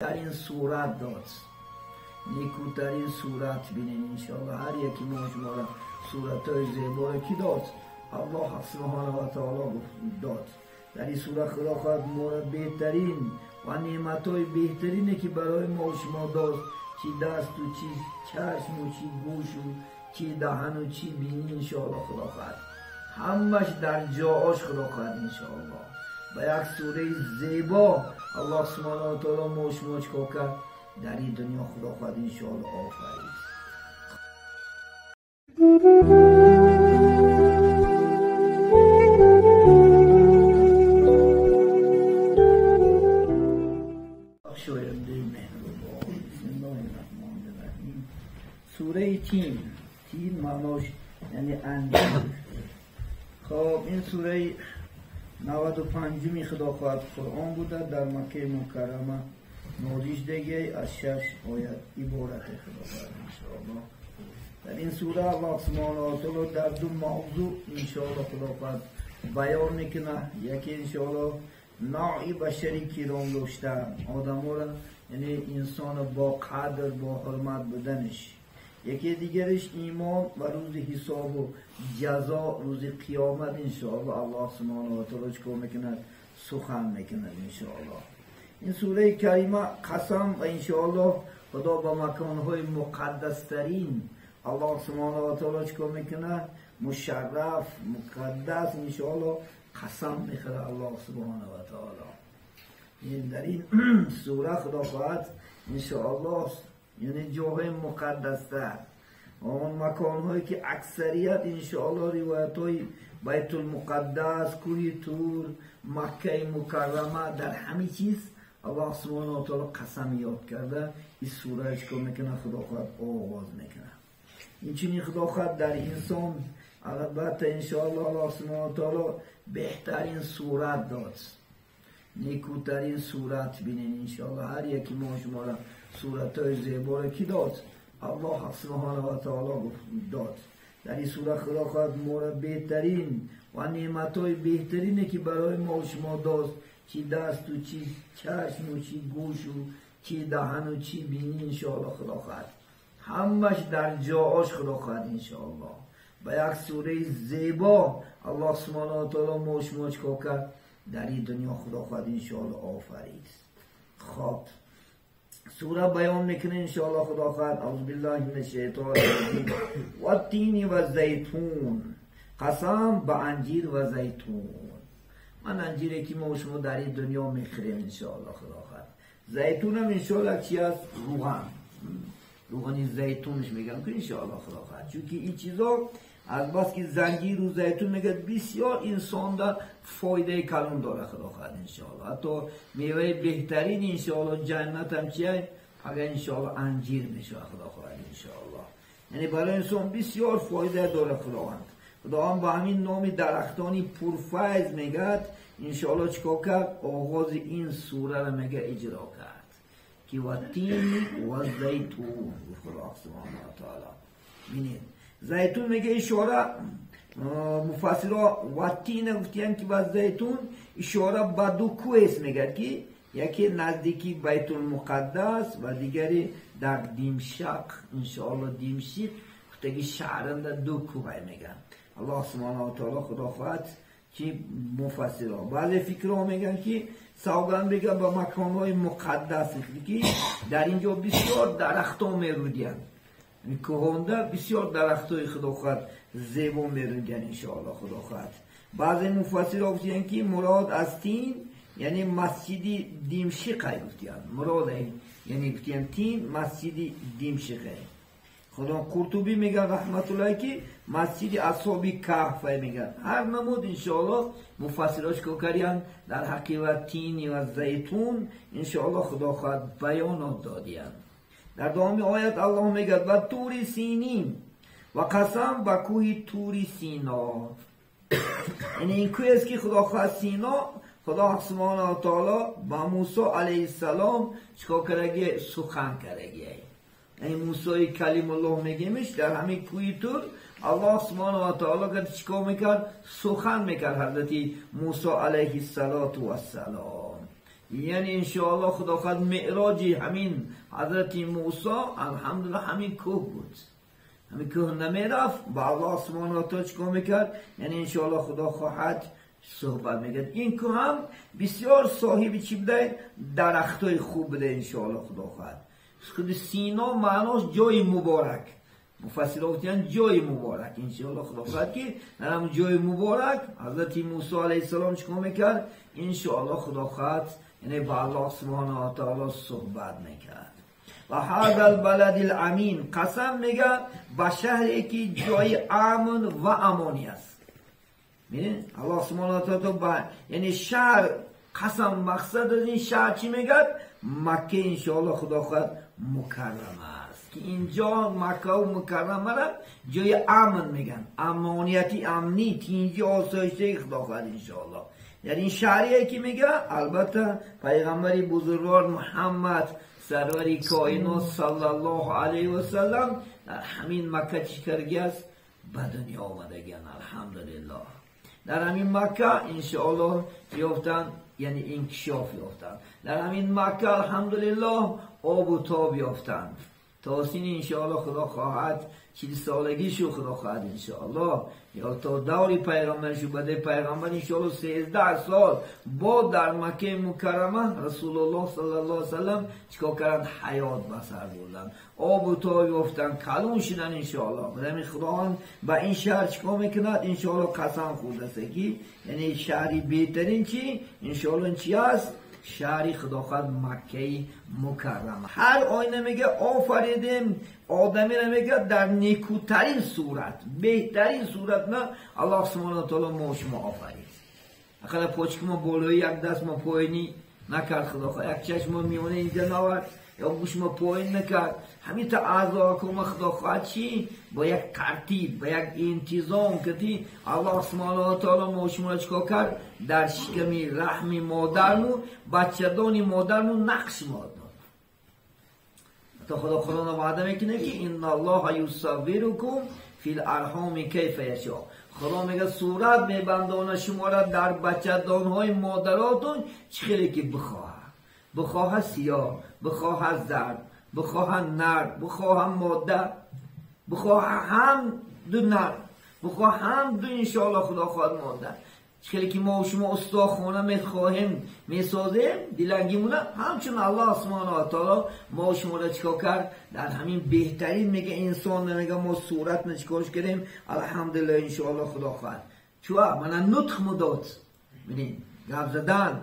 Беҳтарин сурат дод, некӯтарин сурат. Бинед, иншоалло, ҳар яки мо шуморо суратҳои зебое ки дод, Аллоҳ субҳона ва таоло дод. Дар ин сура Худо хоҳад моро беҳтарин ва неъматҳои беҳтарине ки барои мо шумо дод, чи дасту, чи чашму, чи гӯшу, чи даҳану, чи бинӣ, иншоалло, Худо хоҳад ҳамаш дар ҷоаш. Худо хоҳад, иншоалло, ба як сураи зебо Аллоҳ субҳона ва таоло мо шумо чикор кард дар ин дунё, Худо хоҳад, иншоалло, офарид. Сураи Тин. Тин маънош яъне анҷир. Хоб, ин сураи 95-уми, Худо хоҳад, Қуръон буда, дар Маккаи Мукаррама нозил шудагӣ, аз шаш оят иборате. Худо хоҳад, иншоалло, дар ин сура Аллоҳ субҳона ва таоло дар ду мавзӯъ, иншоалло, Худо хоҳад, баён мекунад. Яке, иншоалло, навъи башари киром дошта одаморо, яъне инсоно бо қадр, бо ҳурмат буданаш. Яке дигараш имон ва рӯзи ҳисобу ҷазо, рӯзи қиёмат, иншоалло, Аллоҳ субҳона ва таоло чикор мекунад? Сухан мекунад, иншоалло. Ин сураи карима қасам ва, иншоалло, Худо ба маконҳои муқаддастарин Аллоҳ субҳона ва таоло чикор мекунад? Мушарраф, муқаддас, иншоалло, қасам мехӯрад Аллоҳ субҳона ва таоло. Дар ин сура, Худо хоҳад, иншоалло, яъне ҷоҳои муқаддастар, он маконҳое ки аксарият, иншоалло, ривоятҳои Байтулмуқаддас, кӯҳи Тур, Маккаи Мукаррама, дар ҳамин чиз Аллоҳ субҳона ва таоло қасам ёд карда ин сура чикор мекунад, Худо хоҳад, оғоз мекунад. Инчунин, Худо хоҳад, дар инсон албатта, иншоалло, Аллоҳ субҳона ва таоло беҳтарин сурат дод, некӯтарин сурат. Бинед, иншоалло, ҳар яки мо шуморо суратҳои зебое ки дод, Аллоҳ субҳона ва таоло дод. Дар ин сура Худо хоҳад моро беҳтарин ва неъматҳои беҳтарине ки барои мо шумо дод, чи дасту, чи чашму, чи гӯшу, чи даҳану, чи бинӣ, иншоалло, Худо хоҳад ҳамаш дар ҷоаш. Худо хоҳад, иншоалло, ба як сураи зебо Аллоҳ субҳона ва таоло мо шумо чикор кард дар ин дунё, Худо хоҳад, иншоалло, офарид. Хоб, сура баён мекунад, иншоалло, Худо хоҳад: аъузу биллаҳи мина шайтони раҷим. Ваттини ва зайтун, қасам ба анҷир ва зайтун. Ман анҷире ки мо шумо дар ин дунё мехӯрем, иншоалло, Худо хоҳад, зайтунам, иншоалло, чи аст? Рӯған, рӯғани зайтунш мегӯям ки, иншоалло, Худо хоҳад, чунки ин чизо аз бас ки занҷиру зайтун мегӯяд, бисёр инсонда фоидаи калон дорад, Худо хоҳад, иншоалло. Ҳатто меваи беҳтарин, иншоалло, ҷаннатам чия? Фақат, иншоалло, анҷир мешавад, Худо хоҳад, иншоалло. Яъне барои инсон бисёр фоида дорад. Худованд ба ҳамин номи дарахтони пурфайз мегӯяд, иншоалло, чикор кард? Оғози ин сураро мега иҷро кард ки ваттини ва зайтун, гуфт Худо субҳана ва таоло. Бинед, зайтун мега ишора, муфассиро ваттина гуфтиянд ки ва зайтун ишора ба ду кӯҳест, мегӯяд ки яке наздики Байтулмуқаддас ва дигаре дар Димшақ, иншоалло, Димшиқ гуфтаги шаҳранда ду кӯҳай мегӯянд. Аллоҳ субҳана ва таоло, Худо хоҳад, ки муфассиро баъзе фикрҳо мегӯянд ки савганд мегӯяд ба маконҳои муқаддас, ки дар ин ҷо бисёр дарахтон мерӯдиянд, кӯҳонда бисёр дарахтҳои, Худо хоҳад, зебо мерӯдиянд, иншоалло, Худо хоҳад. Баъзе муфассирҳо гуфтиянд ки мурод аз тин яъне масҷиди Димшиқай гуфтиянд, мурод яъне гуфтиянд тин масҷиди Димшиқай. Худо Қуртубӣ мегӯяд, раҳматуллоҳ, ки масҷиди Асҳоби Каҳфай мегӯяд. Ҳар намуд, иншоалло, муфассирҳо чикор кардиянд дар ҳаққи ва тини ва зайтун, иншоалло, Худо хоҳад, баёнот додиянд. Дар давоми оят Аллоҳ мегӯяд: ва Тури Синин, ва қасам ба кӯҳи Тури Сино. Яъне ин кӯҳест ки, Худо хоҳад, Сино, Худо субҳана ва таоло ба Мусо алайҳиссалом чикор кардагие? Сухан кардагие. Яъне Мусои калимуллоҳ мегемиш, дар ҳамин кӯҳи Тур Аллоҳ субҳана ва таоло чикор мекард? Сухан мекард ҳазрати Мусо алайҳиссалоту вассалом. یعنی انشاءالله خدا خواهد معراجی همین حضرت موسی الحمدلله همین کوه بود، همین کوه نمیرفت با الله سبحانه و تعالی چیکار میکرد؟ یعنی انشاءالله خدا خواهد صحبت میکرد. این کوه هم بسیار صاحب چی بوده؟ درختای خوب بوده انشاءالله خدا خواهد. خود سینا معناش جای مبارک، مفسرها گفتن جای مبارک. انشاءالله خدا خواهد که در همون جای مبارک حضرت موسی علیه السلام چیکار میکرد؟ انشاءالله خدا خواهد یعنی با الله سبحانه و تعالی صحبت میکرد. و هذا البلد الامین، قسم میگه به شهری که جای امن و امانی است. می‌بینید الله سبحانه و تعالی یعنی شهر قسم، مقصد از این شهر چی میگه؟ مکه انشاءالله خدا خواهد مکرمه است که اینجا مکه و مکرمه را جای امن میگن، امانیتی، امنی، تینجی، آسایشی خدا خواهد انشاءالله. یعنی این شهریه که میگه البته پیغمبر بزرگوار محمد سروری کائنات صلی الله علیه و سلم در همین مکه چی کرده است؟ به دنیا آمدگن الحمدلله. در همین مکه انشاءالله یافتن، یعنی انکشاف یافتن. در همین مکه الحمدلله آب و تاب یافتن. تا سین انشاءالله خدا خواهد 40 سالگی شو خدا خواهد انشاءالله، یا تا دوری پیغمبر شو بده پیغمبر انشاءالله 13 سال با در مکه مکرمه رسول الله صلی الله علیه وسلم چیکار کردن؟ حیات به سر بردن، آب و تاب یافتن، کلون شدن انشاءالله. برای خداوند با این شهر چیکار میکند؟ انشاءالله قسم خورده است که یعنی شهری بهترین چی؟ انشاءالله چی است؟ شهری خدا خواهد مکه مکرمه. هر آینه میگه آفریدیم آدمی را میگه در نیکوترین صورت، بهترین صورت نه الله سبحانه و تعالی ما شما آفرید. اقلا پاچک ما بالایی یک دست ما پایینی نکرد خدا خواهد، یک چشم ما میونه اینجا نورد یا گوش ما پایین نکرد. همین تا اعضا که خدا خواهد چی؟ با یک ترتیب، با یک انتظام که الله سبحانه و تعالی ما شما را چیکار کرد؟ در شکمی رحم مادرمون، بچه‌دان مادرمون نقش ما داد. تا خدا قرآن وعده میکنه که ان الله یصورکم فی الارحام کیف یشاء. خدا میگه صورت میبندانه شما را در بچه‌دانهای مادراتون چه خیلی که بخواهد، بخواهد سیاه، بخواهد زرد، بخواهد نر، بخواهد ماده، بخواهد هم دو نر، بخواهد هم دو انشاءالله خدا خواهد ماده. خیلی که ما و شما استاخانه میخواهیم میسازیم دلنگیمونه، همچون الله سبحانه و تعالی ما و شما را چیکار کرد؟ در همین بهترین میگه انسان میگه ما صورت چیکارش کردیم؟ الحمدلله انشاءالله خدا خواهد چوا من نطق مداد، ببینید گپ زدن،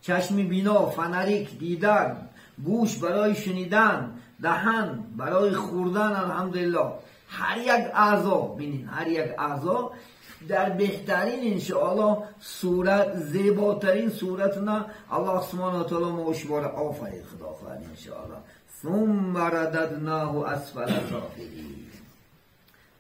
چشم بینا، فنریک دیدن، گوش برای شنیدن، دهن برای خوردن، الحمدلله هر یک اعضا، ببینید هر یک اعضا در بهترین انشاءالله صورت، زیباترین صورت نه الله سبحانه و تعالی ما شما را آفرید خدا خواهد انشاءالله. ثم رددناه اسفل سافلین.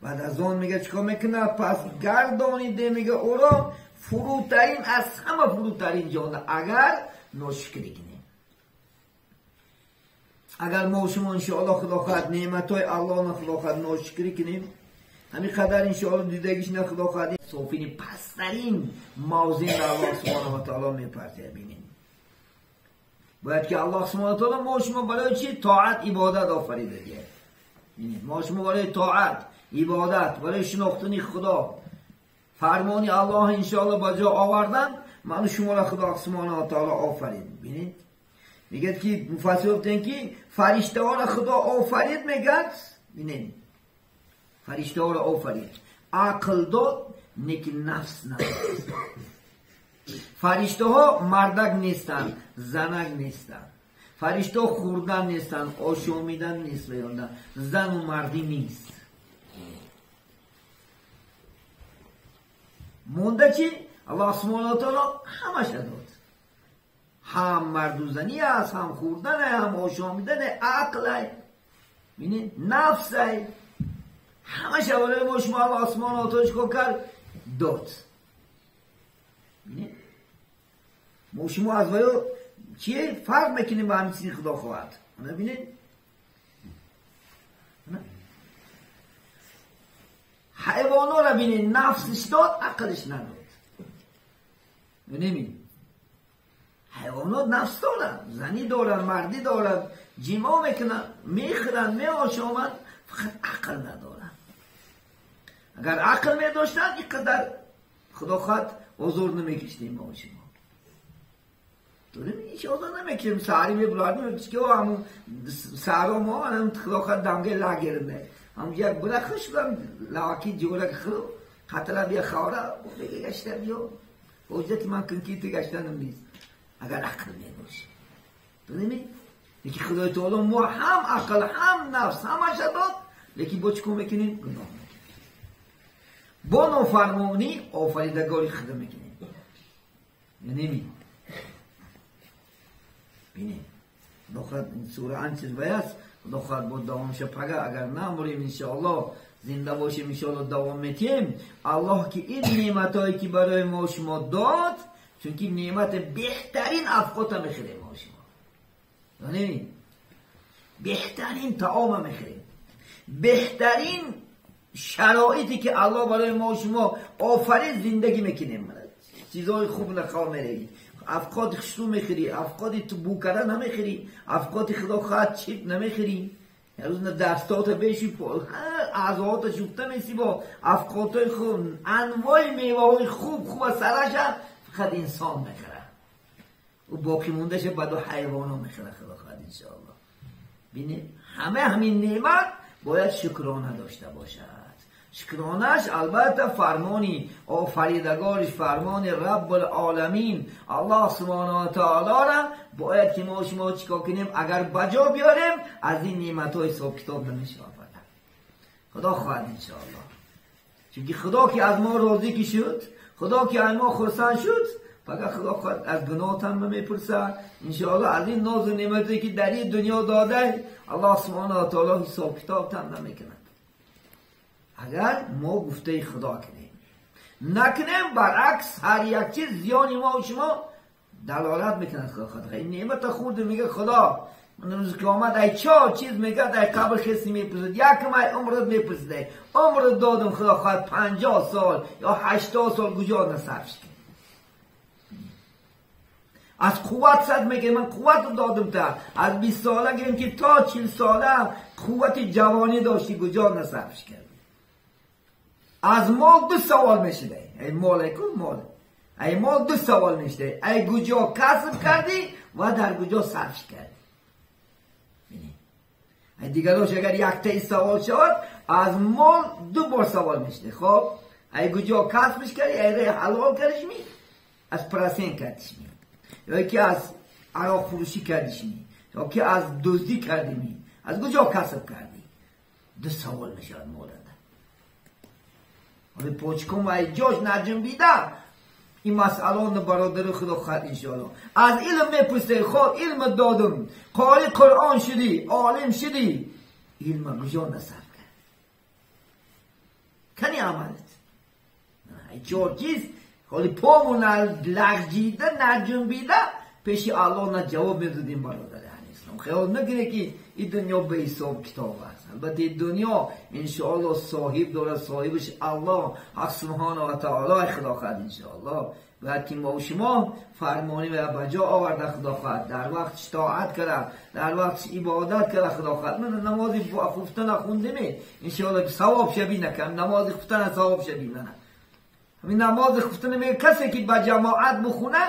بعد از آن میگه چیکار میکنه؟ پس گردانیده میگه او را فروترین از همه فروترین جانه اگر ناشکری کنیم. اگر ما شما انشاءالله خدا خواهد نعمتهای الله نه خدا خواهد ناشکری کنیم، همین قدر انشاءالله دیدگیش نه خدا خواهد صوفین پسترین موضع در الله سبحانه و تعالی میپرته. ببینیم باید که الله سبحانه و تعالی ما شما برای چی؟ طاعت عبادت آفریده دیگه. ما شما برای طاعت عبادت، برای شناختن خدا، فرمانی الله انشاءالله به جا آوردن، من شما را خدا سبحانه و تعالی آفرید. ببینید میگه که مفسر گفتن که فرشته ها را خدا آفرید، میگه ببینید فرشته ها را آفرید، عقل داد نیک نفس نداد. فرشته ها مردک نیستن، زنک نیستن، فرشته ها خوردن نیستن، آشامیدن نیست، زن و مردی نیست. مونده چی؟ الله سبحانه و تعالی همش داد، هم مرد و زنی است، هم خوردن، هم آشامیدن، عقل، ببینید نفس، همش برای ما شما الله سبحانه و تعالی چیکار کرد؟ داد. ببینید ما شما از ویو چیه فرق میکنیم با همین چیزی خدا خواهد. ببینید حیوانا را ببینید نفسش داد عقلش نداد. ببینید حیوانات نفس دارن، زنی دارن، مردی دارن، جیما میکنن، میخورن، میآشامن، فقط عقل ندارن. اگر عقل میداشتن اینقدر خدا خواهد آزار نمیکشتیم ما شما. داریم هیچ آزار نمیکشیم. سحری میبلاریم که همون سحرا ما هم خدا خواهد دمگه لگرنده همون یک بله خوش بودم لواکی جورک خود خطره بیا خواره بگه گشته بیا حجت من کنکی تو گشتنم نیست. اگر عقل میداشت داریم لیکن خدای تعالی ما هم عقل هم نفس همش داد، لیکن با چیکار میکنیم؟ گناه میکنیم. با نافرمانی آفریدگاری خدا میکنیم. یعنی بینیم خدا این سوره آن چیز باید خدا خواهد با دوام پگه اگر نموریم انشاءالله زنده باشیم انشاءالله دوام میتیم. الله که این نعمتهایی که برای ما شما داد، چون که نعمت بهترین افقات میخوریم ما شما، یعنی بهترین طعام میخوریم، بهترین شرایطی که الله برای ما شما آفرید زندگی میکنیم. چیزهای خوب نخواه میری، افقات خشتو میخوری، افقات تو بو کردن نمیخوری، افقات خدا خواهد چیپ نمیخوری، یه روز دستات بشی اعضاهات شفته میسی با افقات خوب، انواع میوه های خوب خوب سرش فقط انسان میخوره و باقی موندهش بعد حیوان ها میخوره خدا خواهد انشاءالله. بینه همه همین نعمت باید شکرانه داشته باشد. شکرانش البته فرمانی آفریدگارش، فرمان رب العالمین الله سبحانه و تعالی را باید که ما شما چیکار کنیم؟ اگر بجا بیاریم از این نعمت های حساب کتاب نمیشه. خدا خواهد انشاءالله، چون خدا که از ما راضی که شد، خدا که از ما خرسند شد، فقط خدا خواهد از گناه هم نمیپرسه انشاءالله. از این ناز و نعمتی که در این دنیا داده الله سبحانه و تعالی حساب کتاب هم نمیکند. اگر ما گفته خدا کنیم، نکنیم برعکس هر یک چیز زیانی ما و شما دلالت میکند. خدا خدا این نعمت خورده میگه خدا من روز قیامت ای چهار چیز میگه ای قبر خسی میپرسد، یکم ای عمرت میپرسده، عمرت دادم خدا خواهد 50 سال یا 80 سال کجا نصرف کرد. از قوت صد میگه من قوت دادم تا از 20 ساله گریم که تا 40 ساله قوت جوانی داشتی کجا نصرف کرد. از مال دو سوال میشده، ای مال کو مال، ای مال دو سوال میشده، ای کجا کسب کردی و در کجا صرف کردی. ای دیگراش اگر یک تا سوال شود از مال دو بار سوال میشده. خب ای کجا کسبش کردی، ای حلال کردش می، از پرسین کردش می، یا که از عراق فروشی کردش می، یا که از دزدی کردی می، از کجا کسب کردی؟ دو سوال میشود مال. ولی پاچکم و جاش نجنبیده این مسئله برادر خدا خواهد انشاءالله. از علم میپرسه، خب علم دادم، قاری قرآن شدی، عالم شدی، علم کجا نصرف کرد؟ کنی عملت چهار چیز خالی پامون لغجیده نجنبیده پیش الله نه جواب میدادیم برادر اسلام. خیال نکنه که این دنیا به حساب کتاب است. البته این دنیا انشاءالله صاحب داره، صاحبش الله حق سبحانه و تعالی خدا خواهد انشاءالله. باید که ما و شما فرمانی و بجا آورده خدا خواهد، در وقتش طاعت کرده، در وقتش عبادت کرده خدا خواهد. من نماز خفتن خوندیم انشاءالله ثواب شبی نکنم، نماز خفتن ثواب شبی نه. همین نماز خفتن میگه کسی که با جماعت بخونه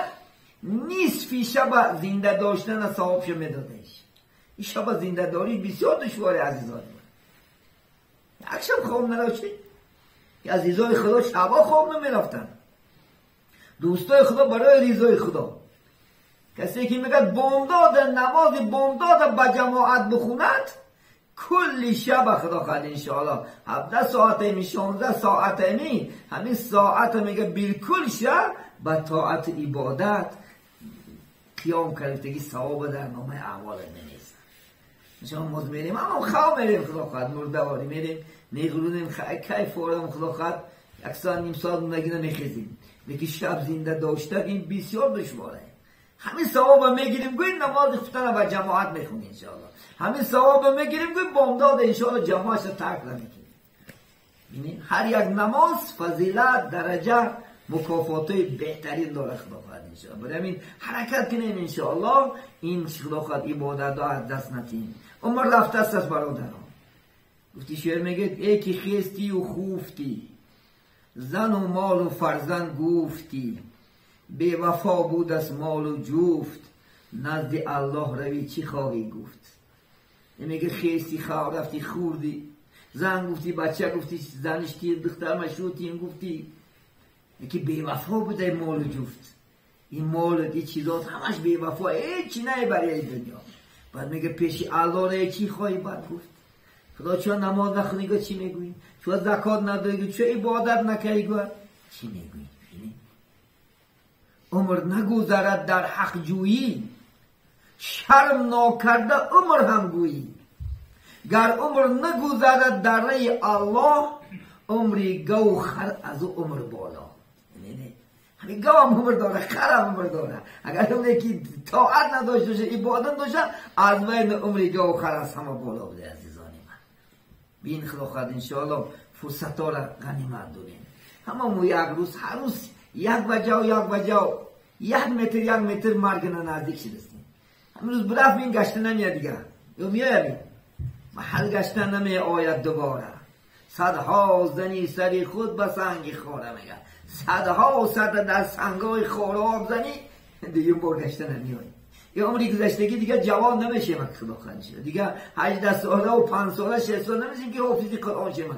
نصفی شب زنده داشتن ثوابش میدادش. این شب زنده داری بسیار دشواره عزیزان. یک شب خواب نداشتی؟ عزیزای خدا شبا خواب نمیرفتن. دوستای خدا برای رضای خدا. کسی که میگه بامداد نماز بامداد با جماعت بخوند کلی شب خدا خواهد انشاءالله 17 ساعت می 16 ساعت می همین ساعت میگه بالکل شب با طاعت عبادت قیام کردگی ثواب در نامه اعمال نمیزن. شما ما میریم اما خواب میریم خدا خواهد مردواری میریم میغرونیم کیف فورم خدا خواهد یک ساعت نیم ساعت نگی نمیخیزیم. لیکن شب زنده داشته این بسیار دشواره. همین ثواب میگیریم گوی نماز خفتن با جماعت میخونیم انشاءالله. همین ثواب میگیریم گوی بامداد انشاءالله جماعت ترک نمیکنیم. هر یک نماز فضیلت درجه مکافاتای بهترین داره خدا خواهد انشاءالله. برای همین حرکت کنیم انشاءالله، این خدا خواهد عبادت ها از دست ندیم. عمر رفته است از برادران. گفتی شعر میگه ای که خیستی و خوفتی، زن و مال و فرزند گفتی، بی وفا بود از مال و جفت، نزد الله روی چی خواهی گفت. میگه خیستی خواه رفتی خوردی، زن گفتی، بچه گفتی، زنش تیر دختر مشروطیم گفتی، یکی بی وفا بوده مال و جفت. این مال و این چیزات همش بی وفا، هیچی نه برای دنیا. بعد میگه پیش الله رو چی خواهی بعد گفت. خدا چون نماز نخونی چی میگویی؟ چون زکات نداری، چون عبادت نکردی چی میگویی؟ عمر نگذرد در حق جویی، شرم ناکرده عمر هم گویی. گر عمر نگذرد در ری الله، عمری گو خر از او عمر بالا. همین گو هم عمر داره، خر هم عمر داره. اگر اون یکی طاعت نداشته باشه، عبادت نداشته، از بین عمری گو خر از همه بالا بوده. عزیزان من بین خدا خواهد انشاءالله فرصت ها را غنیمت دونیم. همه یک روز، هر روز یک بجا یک بجا، یک متر یک متر مرگ نزدیک شدستیم. امروز برفت این گشته نمیاد دیگه، یا میاد محل گشته نمی آید دوباره. صدها زنی سری خود به سنگ خاره، میگه صدها صد در سنگای خاره آب زنی دیگه بار گشته نمیاد. یه عمری گذشتگی دیگه جوان نمیشه، من خدا خواهد دیگه 18 ساله و 5 ساله 6 ساله نمیشیم که حافظی قرآن شه. من